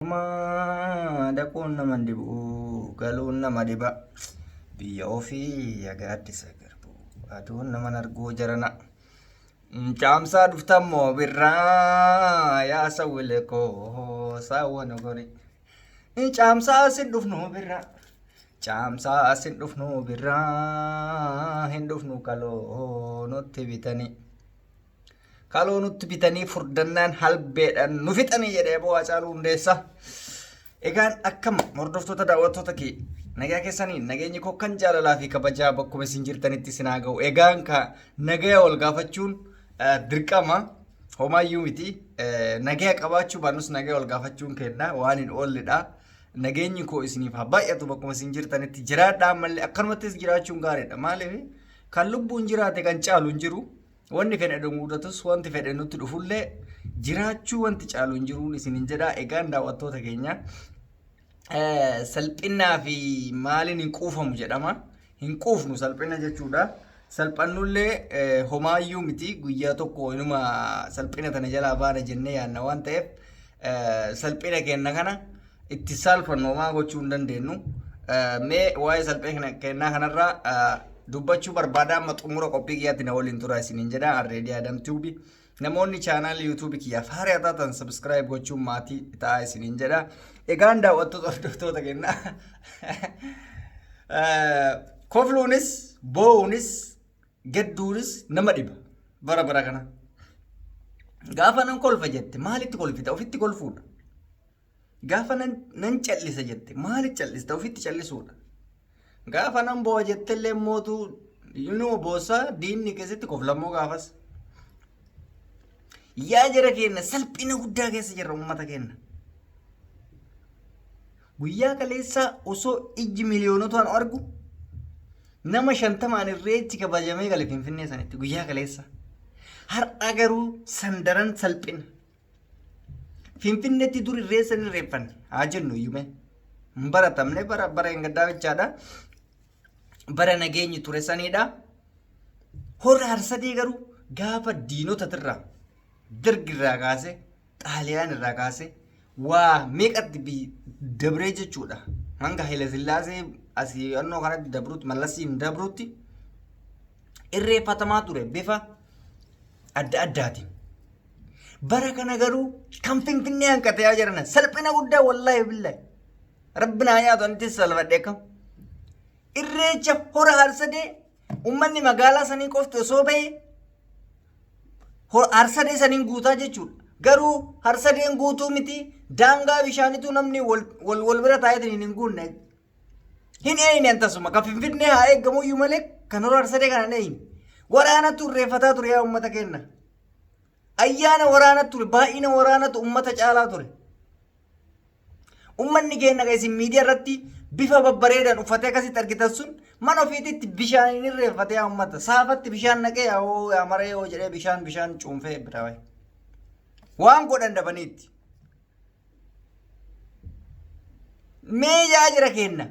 Ormaa dhaquun nama hin dhibu, galuun nama dhiba. Biyya ofii ya gaaddisa garbu, aduun nama hin arguu jarana. Caamsaa dhuftan moo birraa yaa sawwile koo saawwan gori. Caamsaa asin dhufnu birraa, caamsaa asin dhufnu birraa hin dhufnu kaloo nutti bitanii. Kaloo nutti bitanii furdannaan halbeedhaan nu fixanii jedhee aboo Haacaaluu Hundeessaa. Egaan akkam hordoftoota daawwattoota kee nagaa keessanii nageenyi koo kan jaalalaa fi kabajaa bakkuma isin jirtanitti isin haa ga'u. Egaan ka nagaya wal gaafachuun dirqama homaayyuu miti. Nagaya qabaachuu baannus nagaya wal gaafachuun kenna waan hin oolledha. Nageenyi koo isiniif haa baay'atu bakkuma isin jirtanitti jiraadhaa ammallee akkanumattis jiraachuun gaariidha. Maaliif kan lubbuun jiraate kan caalu hin jiru. Wanni fedhe nu mudatus wanti fedhe nutti dhufullee jiraachuu wanti caalu hin jiruun isinin jedha. Egaan daawwattoota keenya salphinnaa fi maaliin hin quufamu jedhama. Hin quufnu salphina jechuudha. Salphannullee homaayyuu miti guyyaa tokko inuma salphina tana jalaa baana jennee yaadna waan ta'eef salphina keenya kana itti saalfannu homaa gochuu hin dandeenyu. Mee waa'ee salphina kennaa kanarraa dubbachuu barbaada amma xumura qophii kiyyaatti na waliin tura isiniin jedha Arreedii Adam Tube. Namoonni chaanaal YouTube kiyyaaf haaraa taatan subscribe gochuun maatii ta'aa isiniin jedha. Egaan daawwattoota hordoftoota kennaa. Kofluunis boo'uunis gadduunis nama dhiba bara bara kana. Gaafa nan kolfa jette maalitti kolfita ofitti kolfuudha. Gaafa nan callisa jette maaliif callista ofitti callisuudha. Gaafa nan boo'a jettellee mootu inuma boossaa diinni keessatti koflammoo gaafas. Yaa jara keenya salphina guddaa keessa jirra uummata keenya. Guyyaa kaleessaa osoo ijji miliyoonotaan argu nama 50n irreechi kabajamee gale Finfinnee sanitti guyyaa kaleessa. Har'a garuu sandaran salphina. Finfinneetti dur irreessa ni irreeffanne haa jennu iyyuu mee. Hin baratamne bara bara hin gaddaa jechaadha. Bara nageenyi ture saniidha. Hora Harsadee garuu gaafa diinotatirraa Dargi irraa kaasee Xaaliyaan irraa kaasee waa meeqatti dabree jechuudha. Hanga Haile Sillaasee asii annoo kanatti dabrutti Mallasiin dabrutti irreeffatamaa ture bifa adda addaatiin. Bara kana garuu kan Finfinnee hanqate yaa jirana salphina guddaa wallaahi billahi. Rabbi naa nyaatu anittis salphadhe akkam. Irreecha hora Harsadee uummanni magaalaa sanii qofti osoo bahee Harsadee saniin guutaa jechuudha. Garuu harsadeen guutuu miti daangaa bishaanitu namni wal wal wal bira taa'eetiin hin guunne. Hin eeyne tasuma kan Finfinnee haa eeggamuyyuu malee kan hora harsadee kana hin eeyne. Waraanatu irreeffataa ture yaa uummata keenya. Ayyaana waraana ture baay'ina waraanatu uummata caalaa ture. Ummanni keenya kan isin miidiyaa irratti bifa babbareedaan uffatee akkasitti argitan sun mana ofiititti bishaan hin irreeffatee yaa ummata. Saafatti bishaan naqee yaa hoo yaa maree hoo jedhee bishaan bishaan cuunfee bira bahe. Waan godhan dhabaniitti. Mee yaa jira keenna.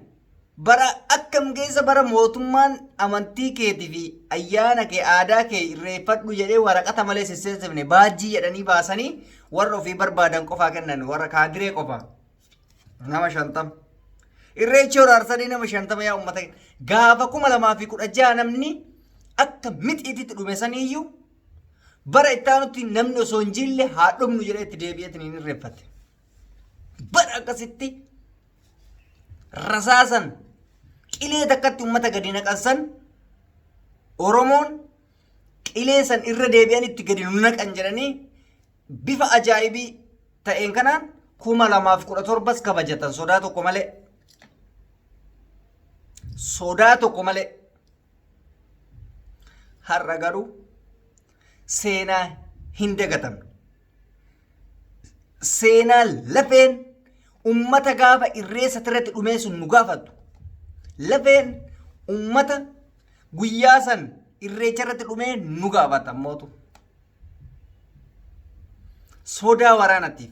Bara akkam keessa bara mootummaan amantii keetii fi ayyaana kee aadaa kee irreeffadhu jedhee waraqata malee sisseensifne baajjii jedhanii baasanii warra ofii barbaadan qofaa kennan warra kaadiree qofaa. Nama 50. Irreechi horaarsanii nama 50 yaa uummata gaafa 2016 namni akka mixiititti dhume saniiyyuu bara itti aanutti namni osoo hin jille haa dhumnu jedhee itti deebi'eetiin hin irreeffate. Bara akkasitti rasaasan qilee takkatti ummata gadi naqan san Oromoon qilee san irra deebi'an itti gadi nu naqan jedhanii bifa ajaa'ibii ta'een kanaan 2017s kabajatan sodaa tokko malee. Sodaa tokko malee. Har'a garuu seenaa hin dagatamne. Seenaa lafeen ummata gaafa irreessa irratti dhumee sun nu gaafatu. Lafeen ummata guyyaa san irreecha irratti dhumee nu gaafata mootu. Sodaa waraanatiif.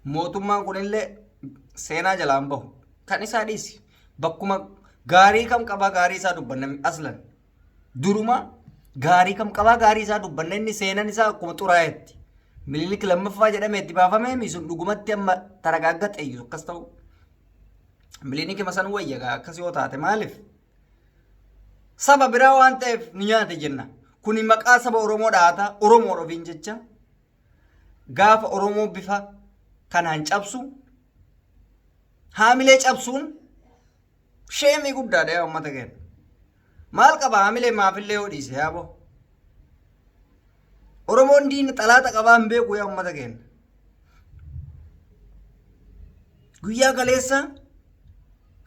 Mootummaan kunillee seenaa jalaan bahu. Kan isaa dhiisi. Bakkuma gaarii kam qabaa gaarii isaa dubbanna aslan. Duruma gaarii kam qabaa gaarii isaa dubbanna inni seenan isaa akkuma xuraa'etti. Minilik lammaffaa jedhamee itti baafamee sun dhugumatti amma taragaaggaxeeyyu akkas ta'u. Minilik masan wayya gaa akkas yoo taate maaliif? Saba biraa waan ta'eef ni nyaate jenna. Kuni maqaa saba Oromoo dhaata Oromoodha ofiin jecha. Gaafa Oromoo bifa kanaan cabsu haamilee cabsuun sheemii guddaadha yaa uummata keenya. Maal qaba haamilee maafillee yoo dhiise yaaboo. Oromoon diina xalaata qabaa hin beeku yaa uummata keenya. Guyyaa kaleessa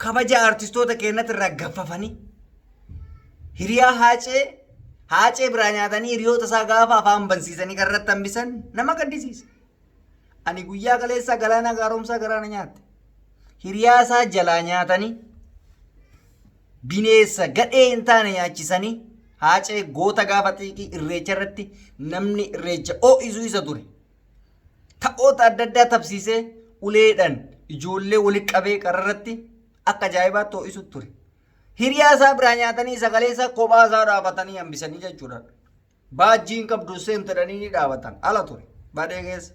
kabaja artistoota keenyatti irraa gaffafanii hiriyaa haacee haacee biraa nyaatanii hiriyoota isaa gaafa afaan bansiisanii kan irratti hambisan nama gaddisiisa. Ani guyyaa kaleessaa galaanaa gaaromsaa garaana nyaatte. Hiriyaa isaa jalaa nyaatanii bineensa gadhee hin taane nyaachisanii haacee goota gaafa xiiqii irreecha irratti namni irreecha ho'isuu isa ture. Taphoota adda addaa tapsiisee uleedhaan ijoollee walitti qabee qararratti akka ajaa'ibaatti ho'isu ture. Hiriyaa isaa biraa nyaatanii sagalee isaa kophaa isaa dhaabatanii hambisanii jechuudha. Baajjiin qabdu seentu jedhanii ni dhaabatan ala ture badhee keessa.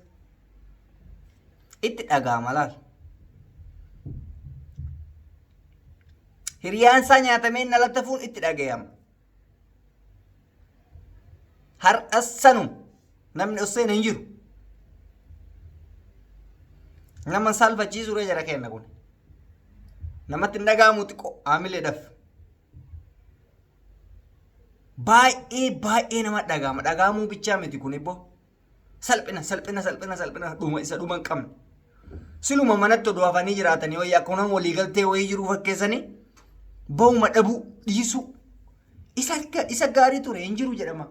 Itti dhaga'ama laal. Hiriyaan isaa nyaatamee inni alatti hafuun itti dhaga'ama. Har'as sanu namni os seene hin jiru. Nama saalfachiisuu jara kenna kun. Namatti hin dhaga'amu xiqqoo haamileedhaaf. Baay'ee baay'ee nama dhaga'ama. Dhaga'amuu bichaa miti kun ibboo. Salphina salphina salphina salphina dhuma isa dhuma hin qabne. Siluma manatti oduu hafanii jiraatanii wayii akkuma nama waliigaltee wayii jiruu fakkeessanii bahuma dhabuu dhiisuu isa isa gaarii ture hin jiru jedhama.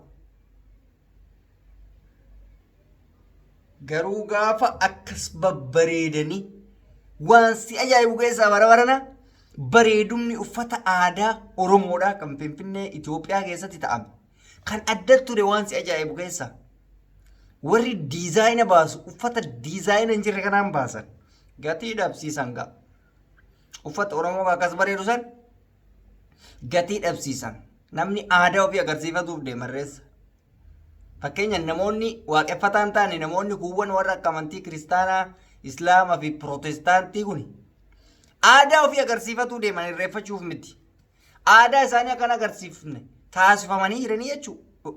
Garuu gaafa akkas babbareedanii waan si ajaa'ibu keessaa bara barana bareedumni uffata aadaa Oromoodhaa kan Finfinnee Itoophiyaa keessatti ta'ame. Kan adda ture waan si ajaa'ibu keessaa warri diizaayina baasu uffata diizaayina hin jirre kanaan baasan gatii dhabsiisan ga'a. Uffata Oromoo akkas bareedu san gatii dhabsiisan. Namni aadaa ofii agarsiifatuuf deema irreessa. Fakkeenya namoonni waaqeffataa hin taane namoonni kuuwwan warra akka amantii kiristaanaa, islaamaa fi pirootestaantii kun aadaa ofii agarsiifatuu deeman irreeffachuuf miti. Aadaa isaanii akka hin agarsiifne taasifamanii jiranii jechuudha.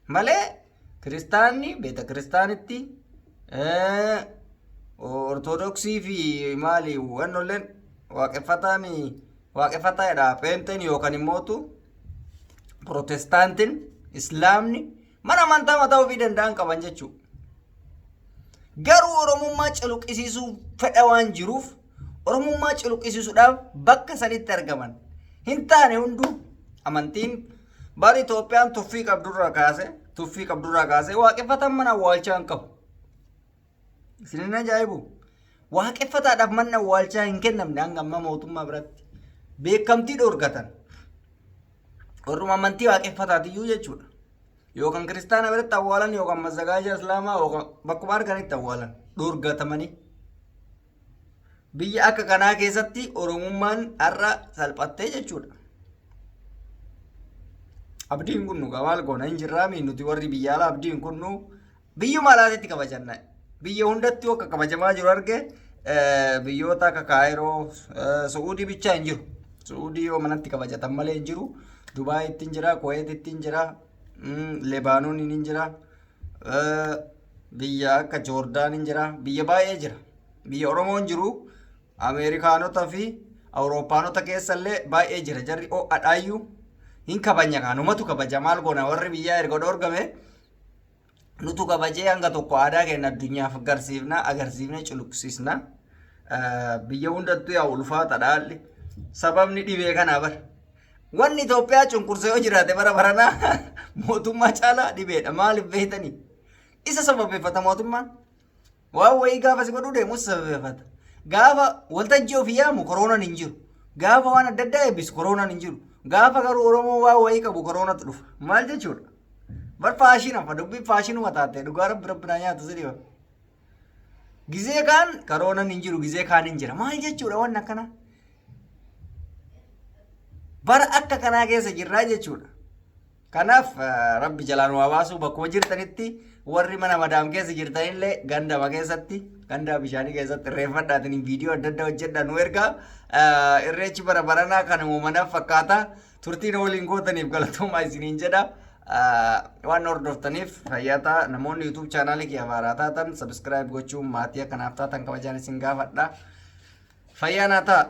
Malee kiristaanni beeta kiristaanitti ortodoksii fi maali wannolleen waaqeffataan waaqeffataadha pheenxeen yookaan immootu pirootestaantiin islaamni mana amantaa mataa ofii danda'an qaban jechuudha. Garuu Oromummaa culuqqisiisuu fedha waan jiruuf Oromummaa culuqqisiisuudhaaf bakka sanitti argaman. Hin taane hunduu amantiin bara Itoophiyaan tuffii qabdurraa kaase tuffii qabdurraa kaasee waaqeffatan mana awwaalchaa hin qabu. Isin hin ajaa'ibu? Waaqeffataadhaaf manni awwaalchaa hin kennamne hanga ammaa mootummaa biratti. Beekamtii dhoorgatan. Warruma amantii waaqeffataatiyyuu jechuudha. Yookaan kiristaana biratti awwaalan yookaan mazzagaajaa islaamaa yookaan bakkuma arganitti awwaalan dhoorgatamanii. Biyya akka kanaa keessatti Oromummaan har'a salphattee jechuudha. Abdiin kun nu maal goona hin jirraami nuti warri biyya alaa abdiin kun nu biyyuma alaatitti kabajanna. Biyya hundatti akka kabajamaa jiru arge biyyoota akka Kaayiroo, Su'uudii bichaa hin jiru. Su'uudii yoo manatti kabajatan malee hin jiru. Dubaayitti hin jira, Kuweetitti hin jira, Lebaanooniin hin jira, biyya akka Joordaan hin jira, biyya baay'ee jira. Biyya Oromoon jiru Ameerikaanota fi Awurooppaanota keessallee baay'ee jira. Jarri ho'adhaayyuu hin kabanya kaa numatu kabaja maal goona warri biyyaa erga dhoorgame nutu kabajee hanga tokko aadaa keenya addunyaaf agarsiifna agarsiifnee culuqsiisna. Biyya hundattuu yaa ulfaata dhaalli sababni dhibee kanaa bara. Wanni Itoophiyaa cunqursa yoo jiraate bara baranaa mootummaa caalaa dhibeedha. Maaliif beektanii? Isa sababeeffata mootummaan. Waan wayii gaafa si godhuu deemu isa sababeeffata. Gaafa waltajjii ofii yaamu koroonaan hin jiru. Gaafa waan adda addaa eebbisu koroonaan hin jiru. Gaafa garuu Oromoo waan wayii qabu koroonatu dhufa. Maal jechuudha? Bar faashina fa dubbiin faashinuma taate dhugaa rabbi rabbi naa nyaatu si dhiba. Gizee kaan koroonaan hin jiru gizee kaan hin jira. Maal jechuudha waan akkanaa? Bara akka kanaa keessa jirraa jechuudha. Kanaaf rabbi jalaa nu haa baasu bakkuma jirtanitti Warri mana madaam keessa jirtanillee gandama keessatti ganda bishaanii keessatti irreeffadhaatiin viidiyoo adda addaa hojjedha nu ergaa. Irreechi bara baranaa kan uumanaaf fakkaata. Turtiin waliin gootaniif galatoomaa isiniin jedha. Waan hordoftaniif fayyaa ta'a. Namoonni YouTube chaanaalii kiyya haaraa taatan subscribe gochuun maatii akkanaaf taatan kabajaan isin gaafadha. Fayyaa naa ta'a.